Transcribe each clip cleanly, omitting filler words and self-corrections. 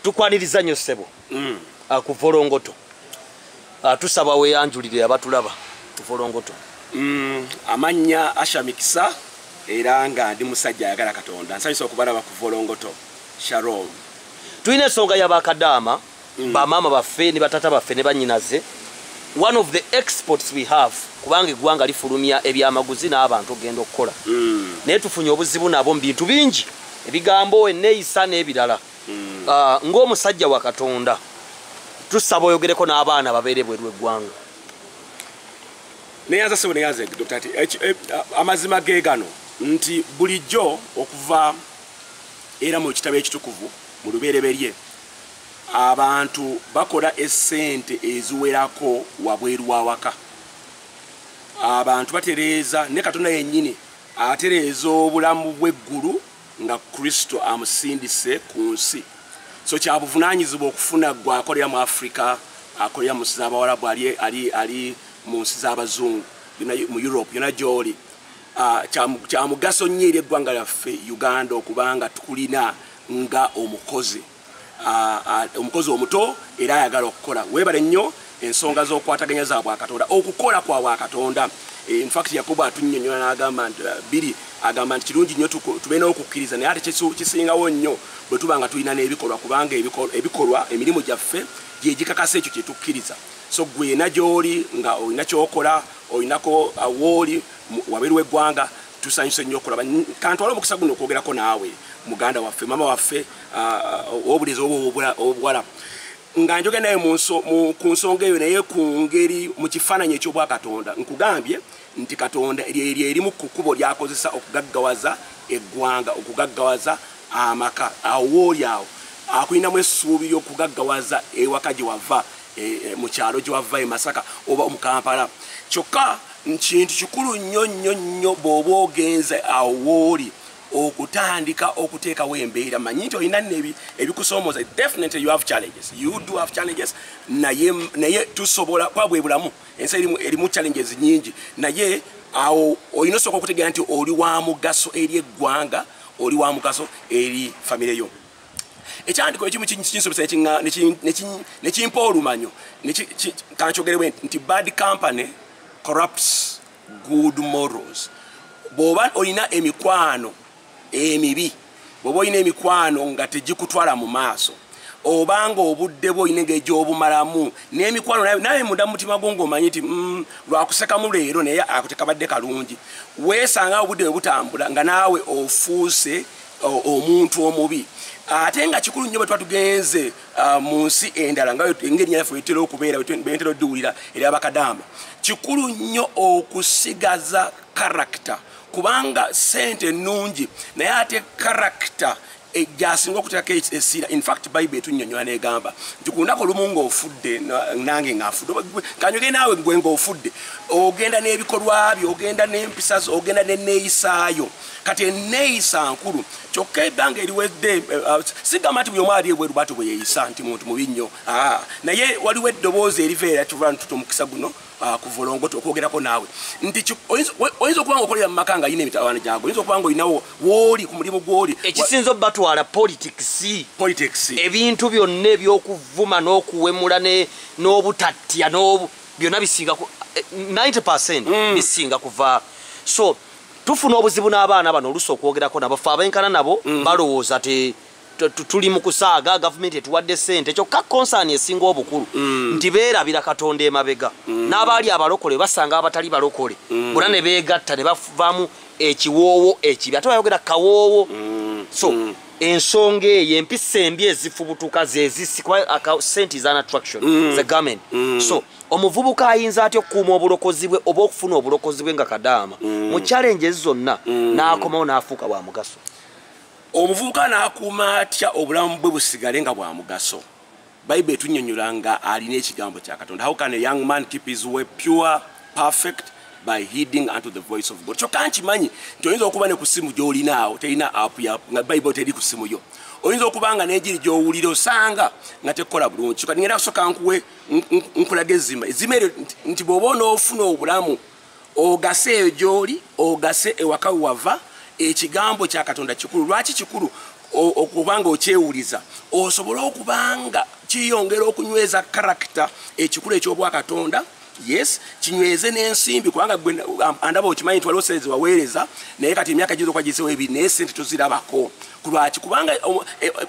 Tukwaniriza nnyo ssebo ku Volongoto. Tusaba weeyanjulire abatulaba ku Volongoto. Amannya Asha Mikisa, era nga ndi musajja ayagala Katonda. Nsanyusa okubalaba ku Volongoto. Shalom. Tulina ensonga y'abakadaama, bamaama baffe ne batata baffe ne bannyinaze. One of the exports we have, kubanga eggwanga lifulumya ebyamaguzi n'abantu ogenda okukola, naye tufunye obuzibu nabo mu bintu bingi, ebigambo, enneeyisa n'ebirala. Ng'omusajja wa Katonda, tusaba oyogereko n'abaana babeere bweru eggwanga. Neyanza sebo, neyanze Dr. T. Amazima ge gano nti bulijjo okuva era mu kitabo ekitukuvu mu Lubereberye, abantu bakola essente eziwerako wabweru w'awaka. Abantu batereeza, ne Katonda yennyini atereeza obulamu bw'eggulu nga Kristo amusindise ku nsi. So kyabuvunaanyizibwa okufuna gwe akolera mu Africa, akolera mu nsi z'Abawarabu, ali mu nsi z'Abazungu, mu Europe yona gy'oli. Kya mugaso nnyo eri eggwanga lyaffe Uganda okubanga tukulina nga omukozi, omukozi omuto era ayagala okukola. Weebale nnyo ensonga z'okwataganya za bwakatonda, okukola kwa bwakatonda. In fact, Yakobo atunnyonnyola n'agamba nti biri agamba nti kirungi nnyo tube n'okukkiriza, naye ate kisingawo nnyo bwe tuba nga tulina n'ebikolwa, kubanga ebikolwa, emirimu gyaffe gye gikakasa ekyo kye tukkiriza. So gwena gy'oli nga olina ky'okola, olinako wooli wabweru w'eggwanga, tusanyuse nnyo okulaba. Kantwala omukisa guno okwogerako naawe, muganda waffe, mama waffe owobulenzi oba obuwala, nga njogera naye ku nsonga eyo, naye ku ngeri mu kifaananyi eky'obwakatonda. Nkugambye nti Katonda lyeryo erimu ku kkubo lyakozesa okugaggawaza eggwanga, okugaggawaza amaka. Awo wooli awo akulinamu essuubi ly'okugaggawaza ewaka gye wava, mu kyalo gye wava e Masaka oba mu Kampala. Kyokka kintu kikulu nnyo nnyo nnyo bw'oba ogenze awo wooli okutandika okuteekawo embeera. Manyi nti olina nno ebikusoomooza. Definitely you have challenges, you do have challenges, naye tusobola kuba bwe bulamu. Ensi erimu challenges nyingi, naye awo olina osooka okutegeera nti oli wa mugaso eri eggwanga, oli wa mugaso eri famire yo. Ekyandiko ekimu kinsobesa nekimpa olumanyo, kankyogerebwe nti bad company corrupts good morals. Bw'oba olina emikwano emibi, bw'oba olina emikwano nga tegikutwala mu maaso, obanga obudde bwo olina engeri gy'obumalamu n'emikwano, naye munda mu mutima gwo ng'omanyi nti lwakusekamu leero, naye ako tekabadde kalungi, weesanga obudde bwe butambula nga naawe ofuuse omuntu omubi. Ate nga kikulu nnyo bwe tuba tugenze mu nsi endala, nga engeri yaffe wetera okubeera, bentera oddiwulira eri abakadaama, kikulu nnyo okusigaza character, kubanga sente nnungi, naye ate character gyasinga okuteekako essira. In fact, Bible etunnyonnyola n'egamba nti ku lunaku olumu ng'ofudde, nange ng'afudde, kanyoge naawe gwe ng'ofudde, ogenda n'ebikolwa byo, ogenda n'empisa zo, ogenda n'enneeyisaayo. Kati enneeyisa nkulu. Kyokka ebbanga eriwedde, sigamba nti buli omu ali ebweru bwatyo bwe yeeyisa nti muntu mubi nnyo, naye waliwo eddoboozi eriva era tuva ntuta omukisa guno ku Volongoto okwogerako naawe nti oyinza okuba nga okolera mu maka nga alina emitawaana gyago, oyinza okuba nga olinawo wooli ku mulimu gw'oli. Ekisinza obbatwala politics. Politics. Ebintu byonna ebyokuvuma n'okuwemula n'obutatya byonna bisinga 90% bisinga kuva. So tufuna obuzibu n'abaana bano oluusi okwogerako nabo. Fe abenkana nabo balowooza te tuli mu kusaaga, gavumenti etuwadde ssente. Kyokka concern esinga obukulu nti beerabira Katonda emabega. N'abaali abalokole basanga abatali balokole, bonna ne beegatta ne bavaamu ekiwoowo ekibi, ate bayogera kawoowo. So ensonga eyo, empisa embi ezifubutuka zezisi, kuba sente is an attraction, the government. So omuvubuka ayinza atya okukuuma obulokozi bwe oba okufuna obulokozi bwe nga kadaama mu challenges zonna, n'akomawo n'afuuka bwa mugaso? Omuvubuka n'akuuma atya obulamu bwe busigale nga bwa mugaso? Bayibuli etunnyonnyola nga alina ekigambo kya Katonda. How can a young man keep his way pure, perfect? By heeding unto the voice of God. Kyokka nkimanyi nti oyinza okuba ne ku ssimu gy'olinaawo terina app ya nga Bayibuli teri ku ssimu yo, oyinza okuba nga n'enjiri gy'owulira osanga nga tekkola bulungi. Kyokka ngenda kusooka nkuwe nkulaga ezzima eryo nti bw'oba onoofuna obulamu ogase eyo gy'oli, ogase ewaka we wava, ekigambo kya Katonda kikulu. Lwaki kikulu? Okubanga okyewuliza osobole okubanga kiyongera okunyweza character ekikulu eky'obwakatonda. Yes, kinyweze n'ensimbi, kubanga gwe andaba okimanyi nti waliwo sente waweereza, naye kati emyaka gizo kwagisewo ebiri naye sente tozirabako. Kulwaki? Kubanga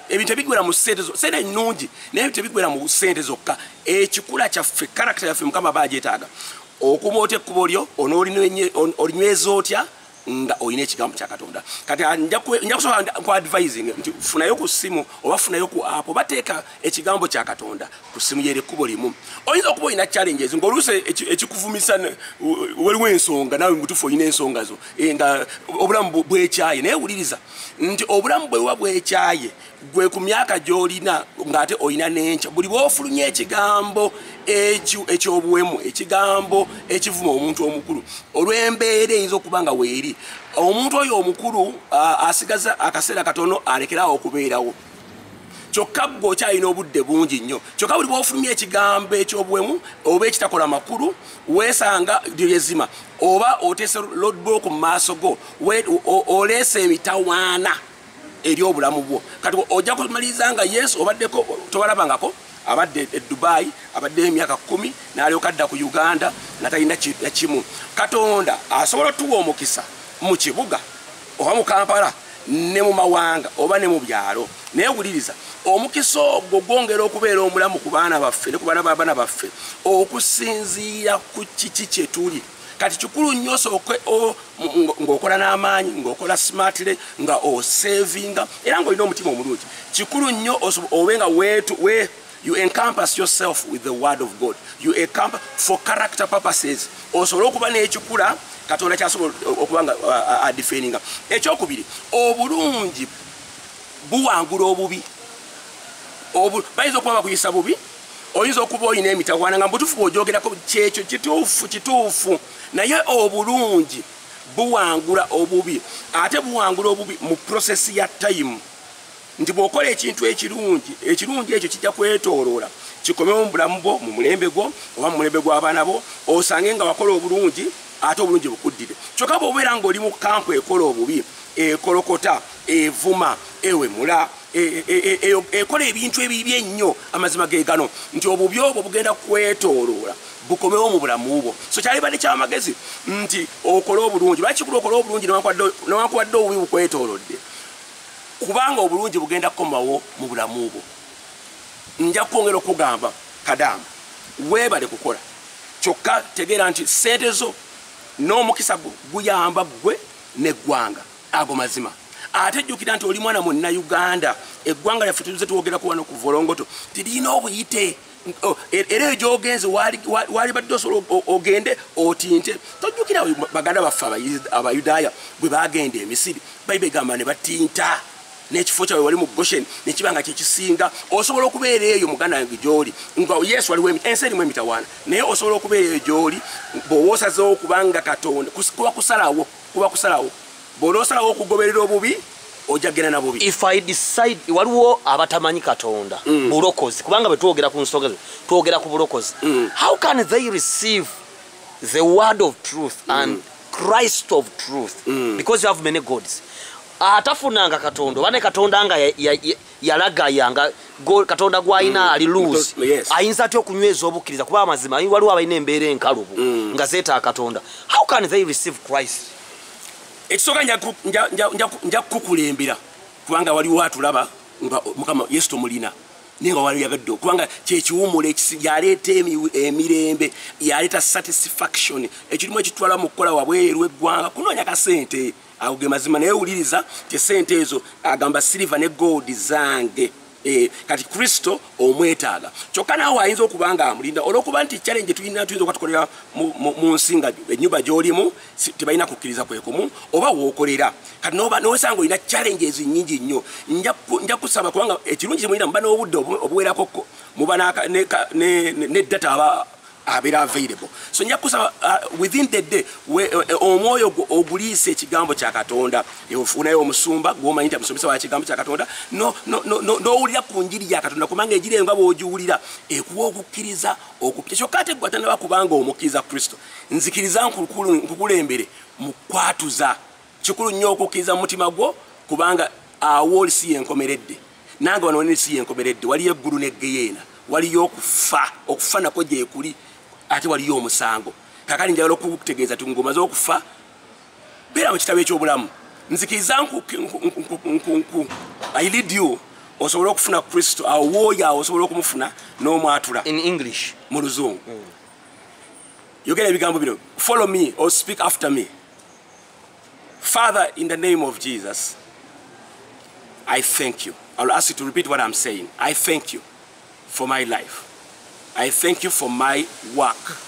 ebintu ebigwera mu sente, sente nnungi, naye ebintu ebigwera mu sente zokka. Ekikula kyaffe, character yaffe, Mukama aba agyetaaga. Okuma otya ekkubo lyo? Olinyweza otya nga olina ekigambo kya Katonda? Kati nja kusobola ku advising nti funayo ku ssimu oba funayo ku app, oba teeka ekigambo kya Katonda ku ssimu yeri ekkubo limu. Oyinza okuba olina challenges ng'oluusi ekikuvumisa waliwo ensonga, naawe mutuufu olina ensonga zo, nga obulamu bwekyaye. Naye wuliriza nti obulamu bwe buba bwekyaye gwe ku myaka gy'olina ng'ate olina n'enkya, buli bw'ofulumya ekigambo ekyobuwemu, ekigambo ekivuma omuntu omukulu, olw'embeera eyinza okuba nga weeri, omuntu oyo omukulu asigaza akaseera katono alekerawo okubeerawo, kyokka ggwe okyalina obudde bungi nnyo. Kyokka buli bw'ofulumya ekigambo ekyobuwemu oba ekitakola makulu, weesanga lyezima oba oteese roadblock mu maaso go, oleese emitawaana eri obulamu bwo. Kati ojja kumaliriza nga Yesu obaddeko tobalabangako, abadde e Dubai, abaddeyo emyaka 10 n'alyoka adda ku Uganda nga talina kimu. Katonda asobola otuwa omukisa mu kibuga oba mu Kampala ne mu mawanga oba ne mu byalo, naye wuliriza, omukisa ogwo gwongera okubeera omulamu ku baana baffe ne ku baana b'abaana baffe okusinziira ku kiki kye tuli. Kati kikulu nnyo osooke ng'okola n'amaanyi, ng'okola smartly, nga osavinga era ng'olina omutima omulungi. Kikulu nnyo obe nga you encompass yourself with the word of God. You encompass for character purposes, osobole okuba n'ekikula Katonda kyasobola okuba nga adefendinga. Ekyokubiri, obulungi buwangula obubi. Bayinza okuba bakuyisa bubi, oyinza okuba olina emitawaana nga mubutuufu bw'ogyogerako kyekyo kituufu kituufu, naye obulungi buwangula obubi. Ate buwangula obubi mu process ya time, nti bw'okola ekintu ekirungi, ekirungi ekyo kijja kwetooloola kikomewo mu bulamu bwo, mu mulembe gwo oba mu mulembe gw'abaana bo, osange nga wakola obulungi ate obulungi bukuddire. Kyokka bw'obeera ng'oli mu kampu ekola obubi, ekolokota, evuma, ewemula, ekola ebintu ebibi ennyo, amazima ge gano nti obubi obwo bugenda kwetooloola bukomewo mu bulamu bwo. So kyalibadde kyamagezi nti okole obulungi. Lwaki kikulu okola obulungi newankubadde obubi bukwetoolodde? Kubanga obulungi bugenda kukomawo mu bulamu bwo. Nja kwongera okugamba Kadaama, weebale kukola, kyokka tegeera nti ssente zo n'omukisa gwo guyamba ggwe n'eggwanga. Ago mazima. Ate jjukira nti oli mwana Munnayuganda. Eggwanga lyaffe tuze twogerako wano ku Volongoto tirina obuyite, era eyo gy'ogenze wali badde osobola ogende otinte. Tojjukira baganda baffe Abayudaaya bwe bagenda e Misiri, Bayibuli egamba ne batinta n'ekifo kyabwe wali mu Goshen ne kiba nga kyekisinga. Osobola okubeera eyo muganda wange gy'oli nga Yesu waliwo ensi erimu emitawaana, naye osobola okubeera eyo gy'oli bw'oba osazeewo, kubanga Katonda kuba kusalawo, kuba kusalawo. Bw'onoosalawo okugoberera obubi, ojja kugenda na bubi. If I decide, waliwo abatamanyi Katonda, bulokozi, kubanga bwe twogera ku nsonga twogera ku bulokozi. How can they receive the word of truth and Christ of truth? Because you have many gods. Atafunanga Katonda oba ne Katonda nga yalagaya nga Katonda gwalina ali loose, ayinza atya okunyweza obukkiriza? Kuba amazima waliwo abalina embeera enkalubu nga zeetaaga Katonda. How can they receive Christ? Ekisooka, nja kukukulembera, kubanga waliwo atulaba nga Mukama Yesu tomulina, naye nga waliyagadde, kubanga kyekiwumula yaleeta emirembe, yaleeta satisfaction. Ekirimu ekitwala mu kukola wabweru eggwanga kunoonya kasente, ago ge mazima. Naye wuliriza ti sente ezo agamba silver ne gold zange. Kati Kristo omwetaaga, kyokka naawe ayinza okuba nga amulinda olwokuba nti challenge tulina, tuyinza okuba tukolera mu nsi nga ennyumba gy'olimu tebalina kukkiriza kwekumu oba wookolera. Kati nowesanga olina challenges nnyingi nnyo. Nja kusaba, kubanga ekirungi kyemulina muba n'obudde obuwerakoko, muba ne data aba abeera available. So nja kusaba within the day omwoyo gwo oguliisa ekigambo kya Katonda. Ofunayo omusumba gwomanyi nti amusomesa wa kigambo kya Katonda, n'owulira ku njiri ya Katonda, kubanga enjiri eyo nga bw'ogiwulira ekuwa okukkiriza okupya. Kyokka ate gwe atanaba kubanga omukkiriza Kristo, nzikiriza nkukulembere mu kwatuza. Kikulu nnyo okukkiriza mu mutima gwo, kubanga Awo oli si yenkomeredde, nange wano wene si yenkomeredde. Waliyo eggulu n'eggeyeena, waliyo okufa, okufa nakwo gyekuli, ate waliyo omusango. Kakati njagala okukutegeeza ti ng'omaze okufa, beera mu kitabo eky'obulamu. Nzikiriza I lead you osobole okufuna Kristo. Awo wooyo, awo osobola okumufuna n'omwatula. In English. Mu Luzungu. Yogera ebigambo bino. Follow me or speak after me. Father, in the name of Jesus, I thank you. I'll ask you to repeat what I'm saying. I thank you for my life. I thank you for my work.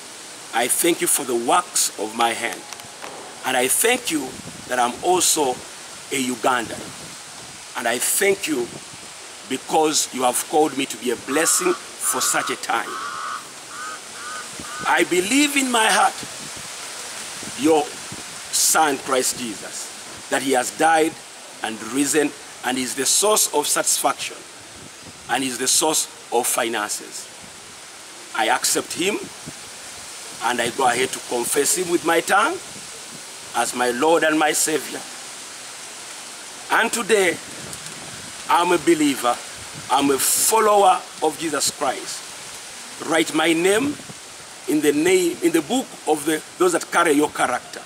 I thank you for the works of my hand. And I thank you that I'm also a Ugandan. And I thank you because you have called me to be a blessing for such a time. I believe in my heart your Son, Christ Jesus, that he has died and risen and is the source of satisfaction and is the source of finances. I accept him and I go ahead to confess him with my tongue as my Lord and my Savior. And today, I'm a believer. I'm a follower of Jesus Christ. Write my name in the book of those that carry your character.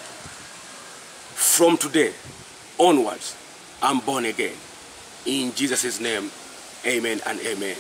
From today onwards, I'm born again. In Jesus' name, amen and amen.